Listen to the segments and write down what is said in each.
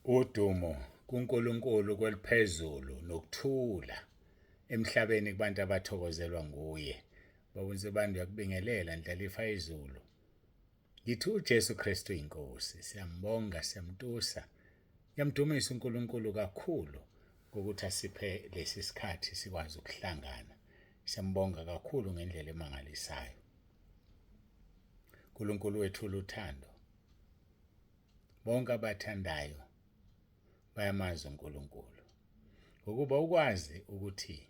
Udumo kuNkulunkulu kweliphezulu nokuthula emhlabeni kubantu abathokozelwa nguye. Baba uNsibande uyakubingelela Ndlalifa izulu. Ngithi uJesu Kristu inkosi, siyambonga, siyamtusa. Ngiyamdumisa uNkulunkulu kakhulu ngokuthi asiphe lesi sikhathi sikwazi ukuhlangana. Siyambonga kakhulu ngendlela emangalisayo. uNkulunkulu wethu luthando. Bonke abathandayo bayamazi uNkulunkulu. Ngokuba ukwazi ukuthi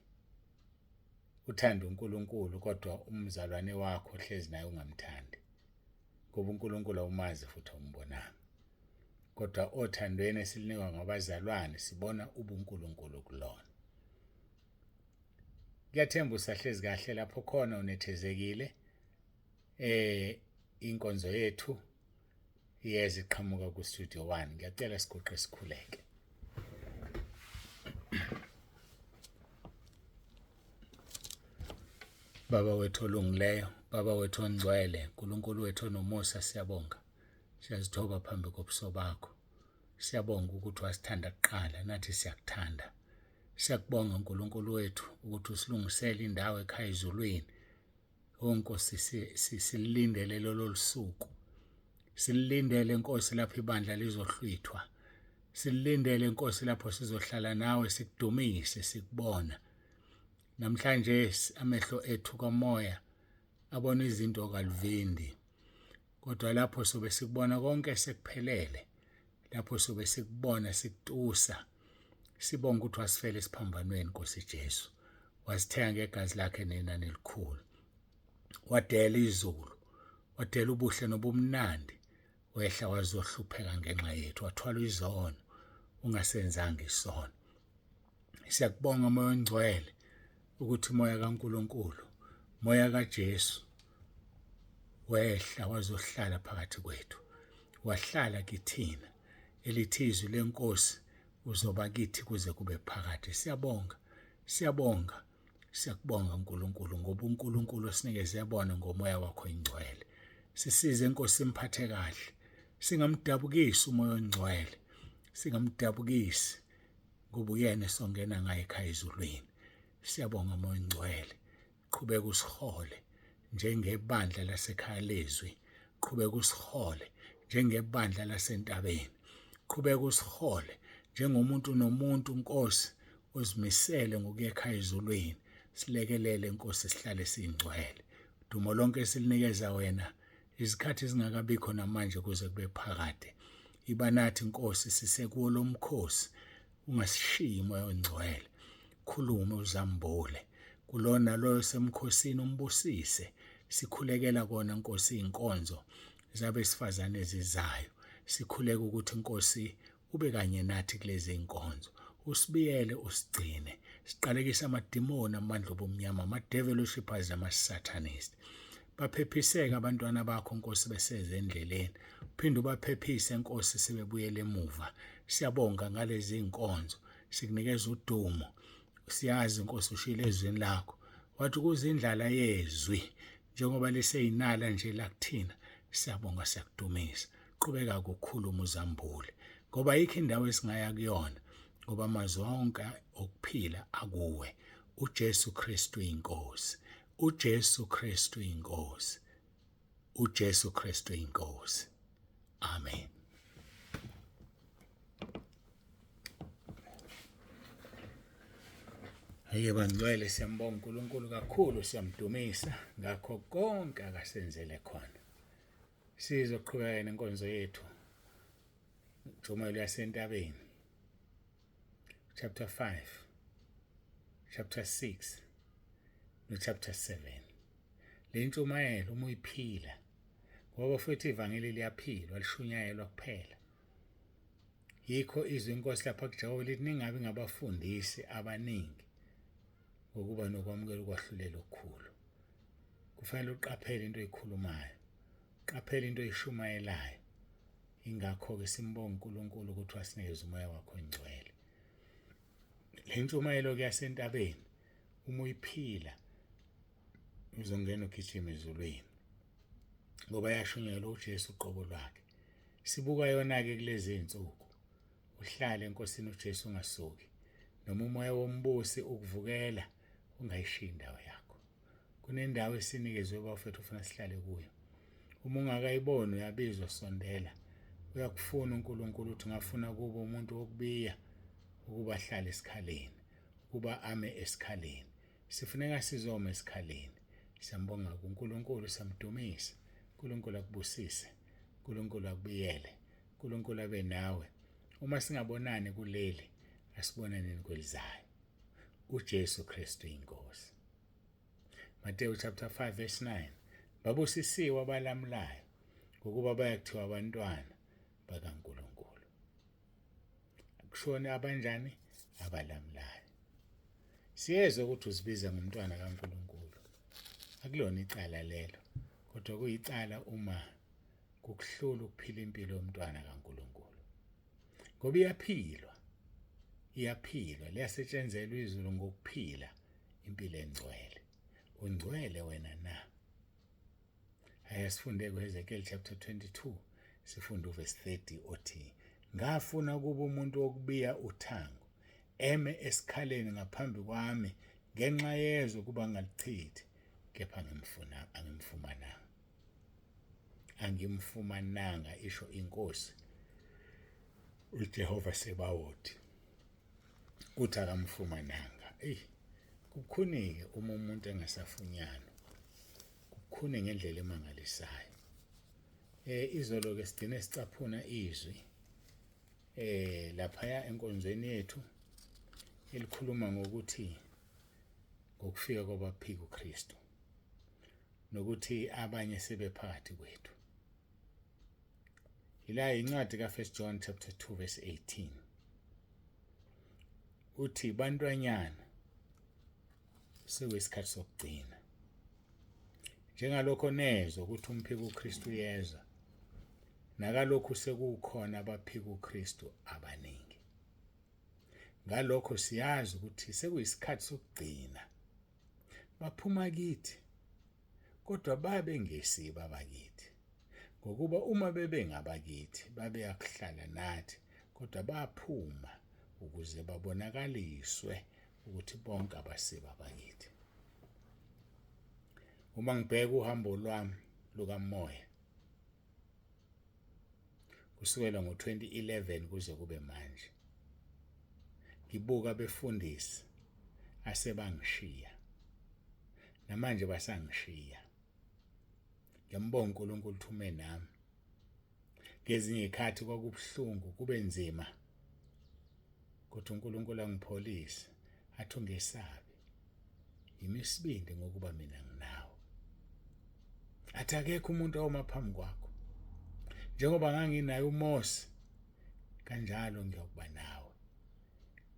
uthanda uNkulunkulu kodwa umzalwane wakho ohlezi naye ungamthandi. Ngoba uNkulunkulu awumazi futhi awumbonanga. Kodwa othandweni esilinikwa ngabazalwane sibona ubuNkulunkulu kulona. Ngiyathemba usahlezi kahle lapho khona unethezekile. Inkonzo yethu iyeza iqhamuka ku Studio 1. Ngiyacela siguqe sikhuleke. Baba wethu olungileyo, Baba wethu ongcwele, uNkulunkulu wethu onomusa, siyabonga. Siyazithoba phambi kobuso bakho. Siyabonga ukuthi wasithanda kuqala, nathi siyakuthanda. Siyakubonga uNkulunkulu wethu ukuthi usilungisele indawo ekhaya ezulwini. O Nkosi, silindele lolo lusuku. Silindele Nkosi lapho ibandla lizohlwithwa. Silindele Nkosi lapho sizohlala nawe sikudumise sikubona. Namhlanje amehlo ethu kamoya abona izinto kaluvindi. Kodwa lapho sobe sikubona konke sekuphelele. Lapho sobe sikubona sikutusa. Sibonga ukuthi wasifela esiphambanweni Nkosi Jesu. Wasithenga ngegazi lakhe nenani elikhulu. Wadela izulu, wadela ubuhle nobumnandi, wehla wazohlupheka ngenxa yethu, wathwala izono ungasenzanga isono. Siyakubonga Moya oNgcwele ukuthi moya kaNkuluNkulu, moya kaJesu wehla wazohlala phakathi kwethu, wahlala kithina. Elithi izwi lenkosi uzoba kithi kuze kube phakade. Siyabonga, siyabonga, siyakubonga uNkulunkulu ngoba uNkulunkulu osinikeze bona ngomoya wakho ingcwele. Sisize Nkosi simphathe kahle, singamdabukisi umoya ongcwele, singamdabukisi ngoba uyena esongena ngaye ekhaya ezulwini. Siyabonga moya ongcwele, qhubeka usihole njengebandla lasekhaya lezwi, qhubeka usihole njengebandla lasentabeni, qhubeka usihole njengomuntu nomuntu Nkosi ozimisele ngokuya ekhaya ezulwini. Silekelele Nkosi sihlale singcwele. Dumo lonke silinikeza wena izikhathi zingakabikho namanje kuze kube phakade. Iba nathi Nkosi sisekuwo lomkhosi, ungasishiyi moya ongcwele. Khulume uzambule kulona loyo semkhosini umbusise. Sikhulekela kona Nkosi inkonzo zabesifazane ezizayo. Sikhuleka ukuthi Nkosi ube kanye nathi kulezi nkonzo, usibiyele usigcine. Siqalekisa amadimoni, amandla obumnyama, ama-devil worshippers nama-satanist. Baphephiseke abantwana bakho Nkosi beseze endleleni, uphinde ubaphephise Nkosi sebebuyele emuva. Siyabonga ngalezi nkonzo, sikunikeza udumo. Siyazi Nkosi ushilo ezwini lakho wathi kuze indlala yezwi njengoba liseyinala nje la kuthina. Siyabonga, siyakudumisa. Qhubeka kukhuluma uzambule ngoba ayikho indawo esingaya kuyona ngoba amazwi onke okuphila akuwe. uJesu Kristu inkosi, uJesu Kristu inkosi, uJesu Kristu inkosi. Amen. Hhayi bangcwele, siyambonga uNkulunkulu kakhulu, siyamdumisa ngakho konke akasenzele khona. Sizoqhubeka nenkonzo yethu Ntshumayelo yasentabeni chapter 5 chapter 6 no chapter 7. Le ntshumayelo uma uyiphila, ngoba futhi ivangeli liyaphilwa, lishunyayelwa kuphela. Yikho izwi inkosi lapha kuJakobe lithi ningabi ngabafundisi abaningi ngokuba nokwamukela ukwahlulela okukhulu. Kufanele uqaphele into oyikhulumayo, uqaphele into oyishumayelayo. Ingakho-ke simbonga uNkulunkulu ukuthi wasinikeza umoya wakho ongcwele. Le ntshumayelo-ke yasentabeni uma uyiphila uzongena ugijima ezulwini ngoba yashunyayelwa uJesu uqobo lwakhe. Sibuka yona-ke kulezi zinsuku. Uhlale eNkosini uJesu ungasuki. Noma umoya wombusi ukuvukela, ungayishiyi indawo yakho. Kunendawo esinikezwe bafethu ufuna sihlale kuyo. Uma ungakayiboni uyabizwa sondela. Uyakufuna uNkulunkulu uthi ngafuna kuba umuntu wokubiya ukuba ahlale esikhaleni, ukuba ame esikhaleni. Sifuneka sizoma esikhaleni. Siyambonga kuNkulunkulu, siyamdumisa. uNkulunkulu akubusise. uNkulunkulu akubiyele. uNkulunkulu abe nawe. Uma singabonani kuleli, asibonaneni kwelizayo. uJesu Kristu inkosi. Mateyu chapter 5 verse 9. Babusisiwe abalamulayo ngokuba bayakuthiwa abantwana bakaNkulunkulu. Kushona abanjani? Abalamulayo. Siyezwa ukuthi uzibiza ngomntwana kaNkulunkulu. Akulona icala lelo, kodwa kuyicala uma kukuhlula ukuphila impilo yomntwana kaNkulunkulu. Ngoba iyaphilwa, iyaphilwa, liyasetshenzelwa izulu ngokuphila impilo engcwele. Ungcwele wena na? Ake sifunde kuHezekiel chapter 22 sifunde uverse 30 othi ngafuna kuba umuntu wokubiya uthango eme esikhaleni ngaphambi kwami ngenxa yezwe kuba ngalichithi kepha ngimfuna angimfumananga angimfumananga isho inkosi uJehova Sebawoti uthi akamfumananga eyi kukhunike uma umuntu engasafunyanwa kukhune ngendlela emangalisayo eh izolo ke sigcine sicaphuna izwi eh laphaya enkonzweni yethu elikhuluma ngokuthi ngokufika kwabaphika uKristu nokuthi abanye sebephakathi kwethu Ila incwadi ka-1 John chapter 2 verse 18. Uthi bantwanyana sekuyisikhathi sokugcina. Njengalokho nezwa ukuthi umphiko uKristu uyeza. Nakalokhu sekukhona abaphika uKristu abaningi. Ngalokho siyazi ukuthi sekuyisikhathi sokugcina. Baphuma kithi kodwa babengesibo abakithi. Ngokuba uma bebengabakithi babeyakuhlala nathi, kodwa baphuma ukuze babonakaliswe ukuthi bonke abasibo abakithi. Uma ngibheka uhambo lwami lukamoya kusukela ngo-2011 kuze kube manje, ngibuka abefundisi asebangishiya namanje basangishiya. Ngiyambonga uNkulunkulu thume nami. Ngezinye izikhathi kwakubuhlungu kube nzima kodwa uNkulunkulu angipholise athi ungesabi yimi isibindi ngokuba mina nginawe. Athi akekho umuntu owoma phambi kwakho njengoba nganginaye uMose kanjalo ngiyokuba nawe.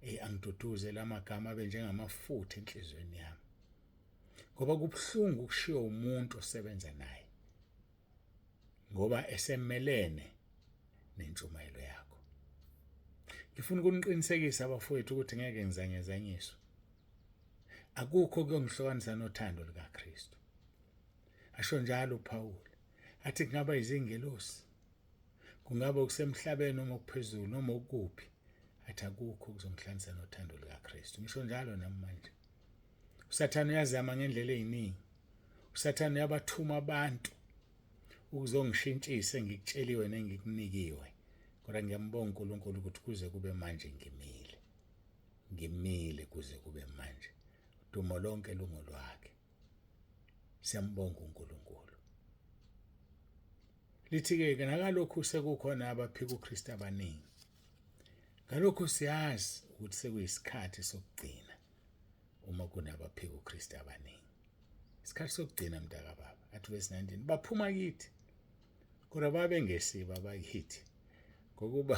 Ey angiduduze lamagama abe njengamafutha enhlizweni yami. Ngoba kubuhlungu ukushiya umuntu osebenza naye ngoba esemelene nentshumayelo yakho. Ngifuna ukuniqinisekisa abafowethu ukuthi ngeke ngizanyazanyiswe. Akukho kuyongihlukanisa nothando lukaKristu. Asho njalo uPaul. Athi kungaba izingelosi, kungaba okusemhlabeni noma okuphezulu noma okuphi, athi akukho kuzongihlanganisa nothando lukaKristu. Ngisho njalo nami manje. uSathane uyazama ngendlela eziningi. uSathane uyabathuma abantu ukuzongishintshisa engikutsheliwe nengikunikiwe. Kodwa ngiyambonga uNkulunkulu ukuthi kuze kube manje ngimile. Ngimile kuze kube manje. Udumo lonke lungolwakhe. Siyambonga uNkulunkulu. Lithi-ke nakalokhu sekukhona abaphika uKristu abaningi. Ngalokhu siyazi ukuthi sekuyisikhathi sokugcina uma kunabaphika uKristu abaningi. Isikhathi sokugcina mntakababa. Athi verse 19 baphuma kithi kodwa babengesibo abakithi ngokuba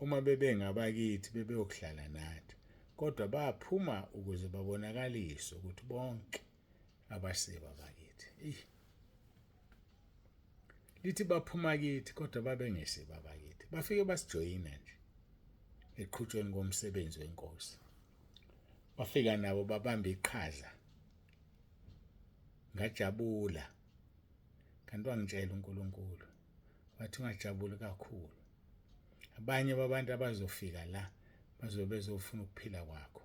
uma bebengabakithi bebeyokuhlala nathi kodwa baphuma ukuze babonakaliswe ukuthi bonke abasibo abakithi. Eyi lithi baphuma kithi kodwa babengesibo abakithi. Bafike basijoyina nje eqhutshweni komsebenzi wenkosi. Bafika nabo babamba iqhaza. Ngajabula. Kanti wangitshela uNkulunkulu wathi ungajabuli kakhulu. Abanye babantu abazofika la bazobe bezofuna ukuphila kwakho,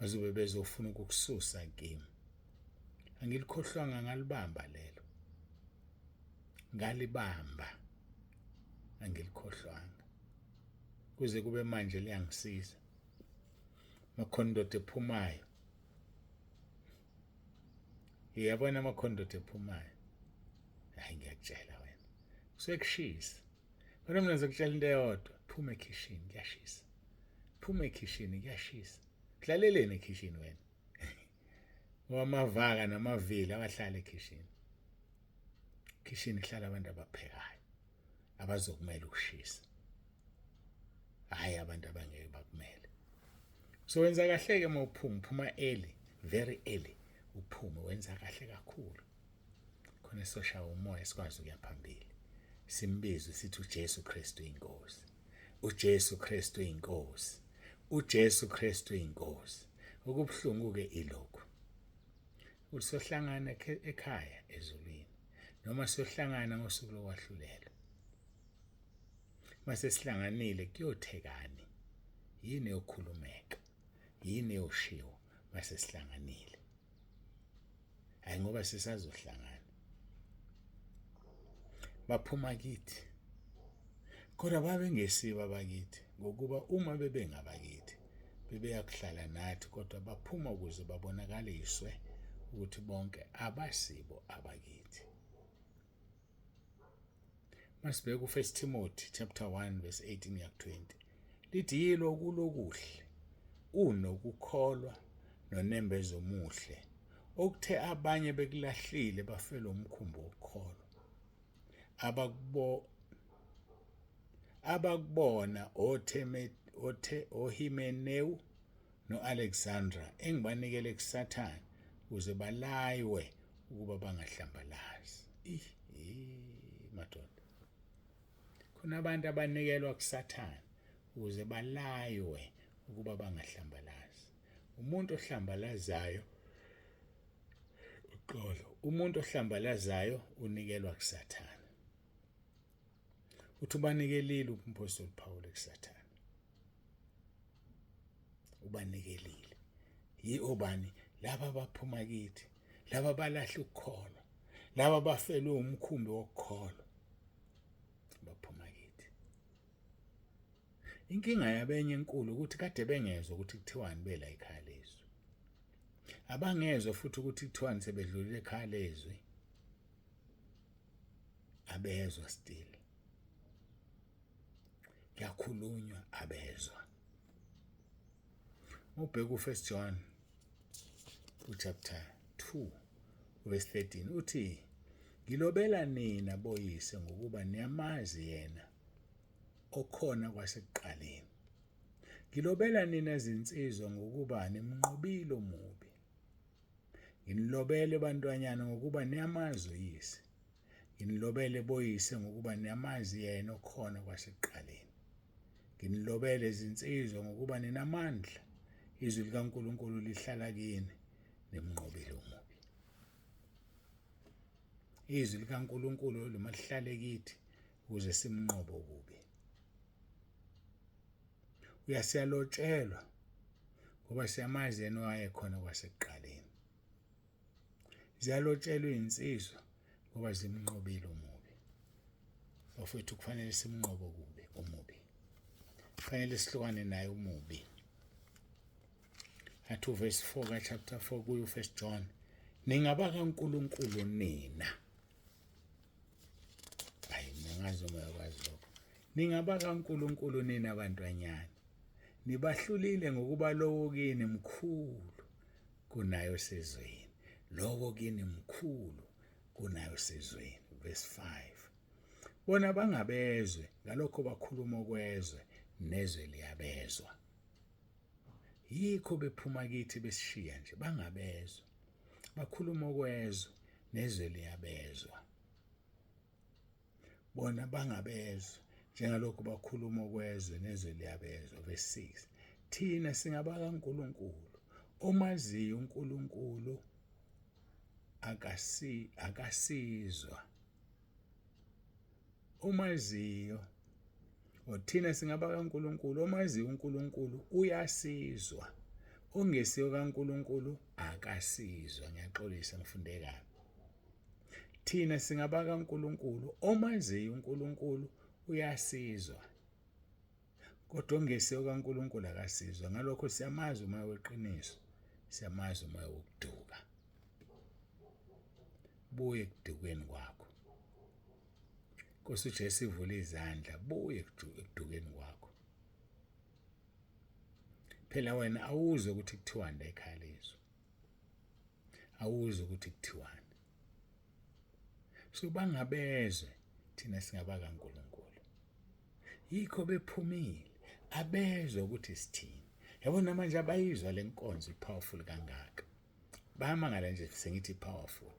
bazobe bezofuna ukukususa kimi. Angilikhohlwanga, ngalibamba lelo, ngalibamba, angilikhohlwanga kuze kube manje, liyangisiza. Makhona indoda ephumayo, iyabona, makhona indoda ephumayo, hayi, ngiyakutshela wena, kusuke kushisa. Kodwa mina ngizokutshela into eyodwa: phuma ekhishini, kuyashisa. Phuma ekhishini, kuyashisa. Hlaleleni ekhishini wena, ngoba amavaka namavili abahlala ekhishini. Khishini kuhlala abantu abaphekayo abazokumela ukushisa, hhayi abantu abangeke bakumele. So wenza kahle-ke uma uphuma, uphuma early, very early, uphume, wenza kahle kakhulu. Khona soshaya umoya, sikwazi ukuya phambili, simbize sithi uJesu Kristu inkosi, uJesu Kristu inkosi, uJesu Kristu inkosi. Okubuhlungu ke ilokhu ukuthi sohlangana ekhaya ezulwini noma siyohlangana ngosuku lokwahlulelwa. Mase sihlanganile kuyothekani? Yini yokhulumeka? Yini yoshiwo mase sihlanganile? Hayi, ngoba sisazohlangana. Baphuma kithi, kodwa babengesibo abakithi, ngokuba uma bebengabakithi bebeyakuhlala nathi, kodwa baphuma ukuze babonakaliswe ukuthi bonke abasibo abakithi. Masibheke u1 Timothy chapter 1 verse 18 ya 20, lithi yilo kulokuhle unokukholwa nonembeza omuhle, okuthe abanye bekulahlile bafelwe umkhumbi wokukholwa, abakubona otheme othe oHimenewu noAlexandra, engibanikele kuSathane ukuze balaywe ukuba bangahlambalazi. Ih, madoda, khona abantu abanikelwa kuSathane ukuze balaywe ukuba bangahlambalazi. Umuntu ohlambalazayo, uxolo, umuntu ohlambalazayo unikelwa kuSathane. Uthi ubanikelile umpostoli Paul kuSathane, ubanikelile. Yi obani laba abaphuma kithi, laba balahla ukukholwa, laba bafelwe umkhumbi wokukholwa, baphuma kithi? Inkinga yabenye enkulu ukuthi kade bengezwa ukuthi kuthiwani bela ekhaya lezwi, abangezwa futhi ukuthi kuthiwani sebedlulile ekhaya lezwi, abezwa. Still kuyakhulunywa, abezwa. Ubheka u1 John uchapter 2 verse 13, uthi ngilobela nina boyise ngokuba niyamazi yena okhona kwasekuqaleni. Ngilobela nina zinsizwa ngokuba nimnqobile omubi. Nginilobele bantwanyana ngokuba niyamazi uyise. Nginilobele boyise ngokuba niyamazi yena okhona kwasekuqaleni. Nginilobele zinsizwa ngokuba ninamandla, izwi likaNkulunkulu lihlala kini, nimnqobile omubi. Izwi likaNkulunkulu limahlale kithi ukuze simnqobe ububi. Uyasiyalotshelwa ngoba siyamazi yena owayekhona kwasekuqaleni. Ziyalotshelwa izinsizwa ngoba zimnqobile omubi. Bafowethu, kufanele simnqobe kubi omubi, kufanele sihlukane naye umubi. Athi uverse 4 ka chapter 4 kuyo first John, ningaba kaNkulunkulu nina. Hayi, mina ngazi uma uyakwazi lokho. Ningaba kaNkulunkulu nina abantwanyana, nibahlulile, ngokuba lowo kini mkhulu kunayo sezweni. Lowo kini mkhulu kunayo sezweni. Verse 5, bona bangabezwe, ngalokho bakhuluma okwezwe, nezwe liyabezwa. Yikho bephuma kithi, besishiya nje, bangabezwa, bakhuluma okwezwe, nezwe liyabezwa. Bona bangabezwa, njengalokhu bakhuluma okwezwe, nezwe liyabezwa. Verse 6, thina singabakaNkulunkulu. Omaziyo uNkulunkulu akasizwa, omaziyo. Othina singaba kaNkulunkulu, omaziyo uNkulunkulu uyasizwa. Ongesiyo kaNkulunkulu akasizwa. Ngiyaxolisa ngifunde kabi. Thina singaba kaNkulunkulu, omaziyo uNkulunkulu uyasizwa. Kodwa ongesiyo kaNkulunkulu akasizwa. Ngalokho siyamazi umoya weqiniso, siyamazi umoya wokuduka. Buye ekudukeni kwakho. Nkosi uJesu ivule izandla, buye ekudukeni kwakho. Phela wena awuzwe ukuthi kuthiwani la ekhaya lezwe. Awuzwe ukuthi kuthiwani. So bangabezwe thina singaba kaNkulunkulu. Yikho bephumile abezwe ukuthi sithini. Yabona manje abayizwa le nkonzo ipowerful kangaka. Bayamangala nje sengithi powerful.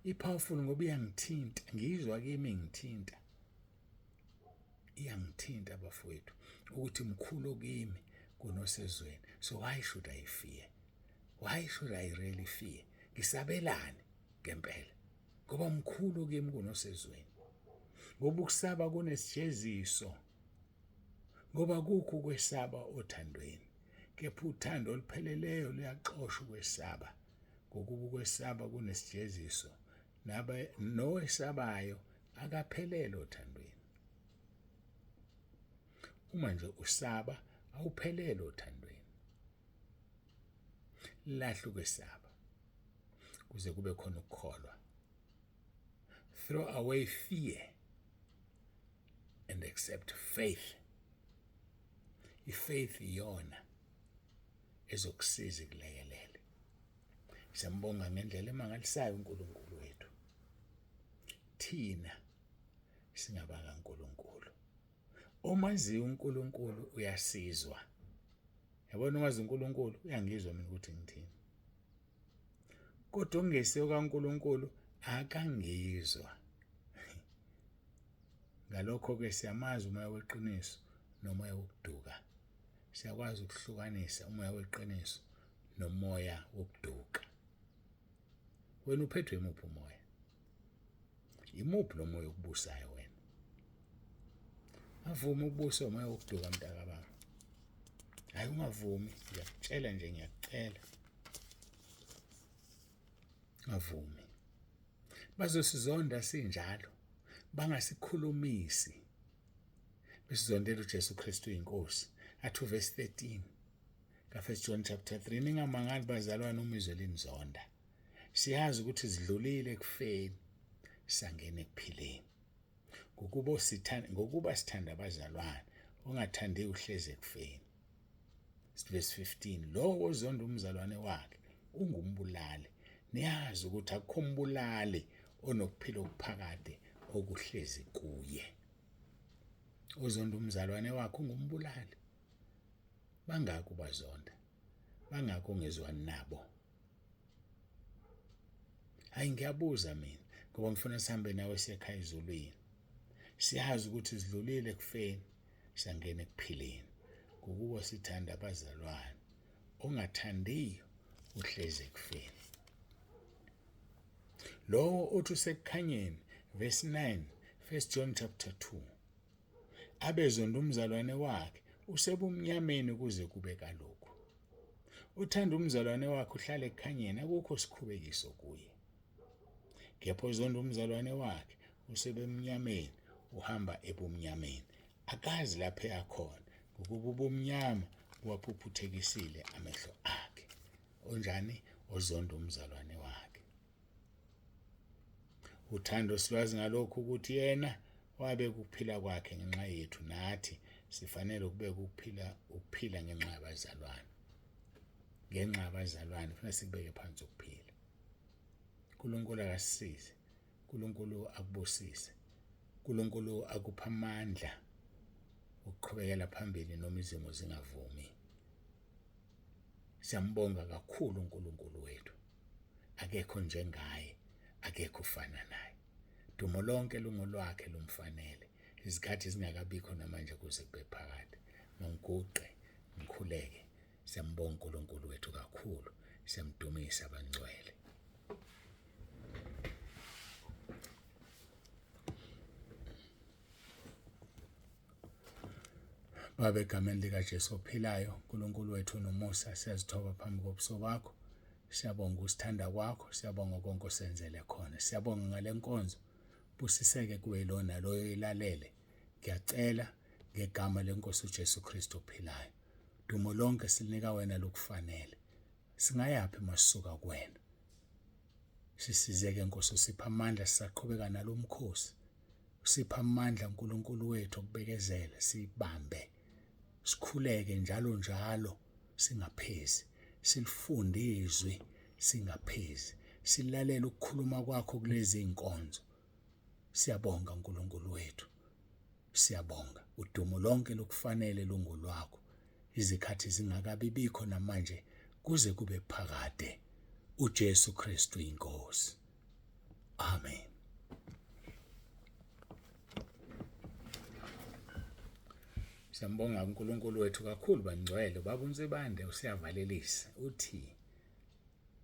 I-powerful ngoba iyangithinta, ngiyizwa kimi ngithinta. Iyangithinta bafowethu ukuthi mkhulu kimi kunosezweni. So why should I fear? Why should I really fear? Ngisabelani ngempela? Ngoba mkhulu kimi kunosezweni. Ngoba ukusaba kunesijeziso. Ngoba kukho ukwesaba othandweni. Kepha uthando olupheleleyo luyaxosha ukwesaba. Ngokuba ukwesaba kunesijeziso, nabe nowesabayo akaphelele othandweni. Uma nje usaba awuphelele othandweni. Lahla ukwesaba kuze kube khona ukukholwa. Throw away fear and accept faith. I-faith iyona ezokusiza ikulekelele. Siyambonga ngendlela emangalisayo uNkulunkulu wethu. Thina singaba kaNkulunkulu. Omaziyo uNkulunkulu uyasizwa. Yabona umazi uNkulunkulu uyangizwa mina ukuthi ngithini. Kodwa ongesiyo kaNkulunkulu akangizwa. Ngalokho-ke siyamazi umoya weqiniso nomoya wokuduka. Siyakwazi ukuhlukanisa umoya weqiniso nomoya wokuduka. Wena uphethwe imuphi umoya? Imuphi lo moya okubusayo wena? Avumi ukubuswa umoya wokuduka mntakababa. Hayi ungavumi, ngiyakutshela nje ngiyakucela. Ungavumi. Bazosizonda sinjalo, bangasikhulumisi. Besizondela uJesu Kristu inkosi. Athi verse 13 ka-1 John chapter 3 ningamangali bazalwane uma izwe linizonda. Siyazi ukuthi sidlulile ekufeni sangena ekuphileni. Ngokuba sithanda ngokuba sithanda abazalwane ongathandi uhleze ekufeni. Verse 15 lowo ozonda umzalwane wakhe ungumbulali. Niyazi ukuthi akukho mbulali onokuphila okuphakade okuhlezi kuye. Ozonda umzalwane wakhe ungumbulali. Bangaki ubazonda? Bangaki ongezwani nabo? Hayi ngiyabuza mina ngoba ngifuna sihambe nawe siyekhaya ezulwini. Siyazi ukuthi sidlulile ekufeni sangena ekuphileni. Ngokuba sithanda abazalwane. Ongathandiyo uhlezi ekufeni. Lowo othi usekukhanyeni verse 9 1 John chapter 2 abezonda umzalwane wakhe usebumnyameni kuze kube kalokhu. Uthanda umzalwane wakhe uhlala ekukhanyeni akukho sikhubekiso kuye. Kepha ozonda umzalwane wakhe usebemnyameni uhamba ebumnyameni akazi lapho eyakhona ngokuba ubumnyama buwaphuphuthekisile amehlo akhe. Onjani ozonda umzalwane wakhe. Uthando silwazi ngalokhu ukuthi yena wabeka ukuphila kwakhe ngenxa yethu nathi sifanele ukubeka ukuphila ukuphila ngenxa yabazalwane. Ngenxa yabazalwane kufanele sikubeke phansi ukuphila. uNkulunkulu akasisize. uNkulunkulu akubusise. uNkulunkulu akupha amandla ukuqhubekela phambili noma izimo zingavumi. Siyambonga kakhulu uNkulunkulu wethu. Akekho njengaye, akekho ufana naye. Dumo lonke lungolwakhe lumfanele. Izikhathi zingakabikho namanje kuze kube phakade. Mangiguqe ngikhuleke. Siyambonga uNkulunkulu wethu kakhulu. Siyamdumisa abangcwele. Baba, egameni likaJesu ophilayo, uNkulunkulu wethu nomusa, siyazithoba phambi kobuso bakho. Siyabonga ukusithanda kwakho, siyabonga konke osenzele khona. Siyabonga ngale nkonzo. Busiseke kuwe lona loyo ilalele. Ngiyacela ngegama lenkosi uJesu Kristu ophilayo. Dumo lonke silinika wena lokufanele. Singayaphi masisuka kuwena? Sisizeke Nkosi, usipha amandla sisaqhubeka nalomkhosi. Usipha amandla uNkulunkulu wethu okubekezela, sibambe. Sikhuleke njalo njalo singaphezi. Silifunde izwi singaphezi. Silalele ukukhuluma kwakho kulezi inkonzo. Siyabonga uNkulunkulu wethu. Siyabonga. Udumo lonke lokufanele lungolwakho. Izikhathi zingakabi bikho namanje kuze kube phakade. uJesu Kristu inkosi. Amen. Siyambonga uNkulunkulu wethu kakhulu bangcwele baba uNsibande usiyavalelisa uthi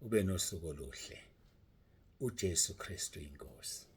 ube nosuku oluhle uJesu Kristu inkosi.